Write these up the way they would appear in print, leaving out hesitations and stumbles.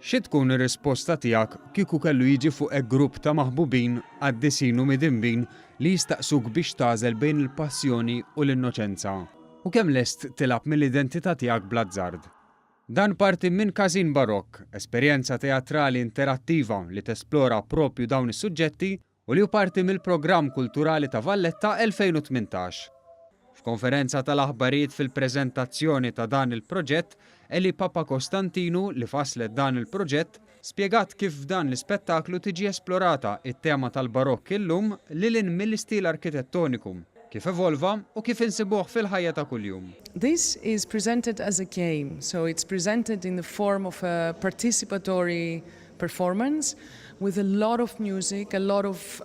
Xi tkun ir-risposta tiegħek kieku kellu jiġi fuqek grupp ta' maħbubin, qaddisin u midinbin li jistaqsuk biex tagħżel bejn il-passjoni u l-innoċenza? U kemm lest tilgħab mill-identità tiegħek bl-azzard? Dan parti minn Każin Barokk, esperjenza teatrali interattiva li tesplora proprju dawn is-suġġetti u li hu parti mill-Programm Kulturali ta' Valletta 2018. F'konferenza tal-aħbarijiet fil-preżentazzjoni ta' dan il-proġett, Ellie Papacostantinu, li fasslet dan il-proġett, spjegat kif f'dan l-ispettaklu tiġi esplorata t-tema tal-Barokk illum lil hinn mill-istil arkitettoniku, kif evolva u kif insibuh fil-ħajja ta' kuljum. This is presented as a game, so it's presented in the form of a participatory performance with a lot of music, a lot of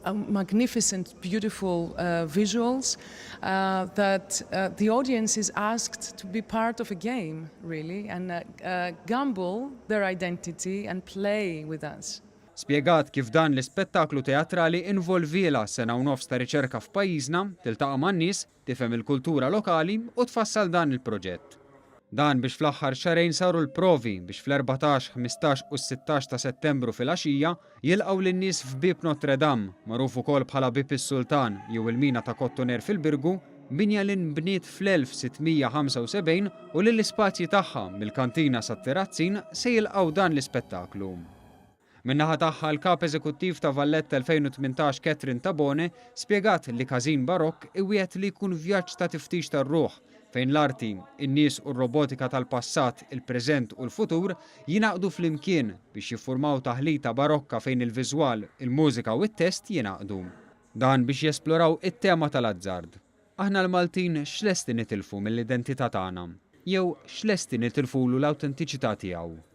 magnificent, beautiful visuals that the audience is asked to be part of a game, really, and gamble their identity and play with us. Spjegat kif dan l-ispettaklu teatrali involvielha sena u nofs ta' riċerka f'pajjiżna, tiltaqa' man-nies, tifhem il-kultura lokali u tfassal dan il-proġett. Dan biex fl-aħħar xahrejn saru l-provi biex fl-14, 15 u s-16 ta' Settembru filgħaxija jilqgħu lin-nies f'Bieb Notre Dame, magħruf ukoll bħala Bieb is-Sultan jew il-Mina ta' Kottoner fil-Birgu, binja li nbniet fl-1675 u li l-ispazji tagħha, mill-kantina sat-terazzin, se jilqgħu dan l-ispettaklu. Min-naħa tagħha l-Kap Eżekuttiv ta' Valletta 2018 Catherine Tabone spjegat li Każin Barokk iwiegħed li jkun vjaġġ ta' tiftix tar-ruħ fejn l-arti, in-nies u r-robotika tal-passat, il-preżent u l-futur jingħaqdu flimkien biex jiffurmaw taħlita barokka fejn il-viżwal, il-mużika u t-test jingħaqdu. Dan biex jesploraw it-tema tal-azzard. Aħna l-Maltin x'lesti nitilfu mill-identità tagħna? Jew x'lesti nitilfulu l-awtentiċità tiegħu?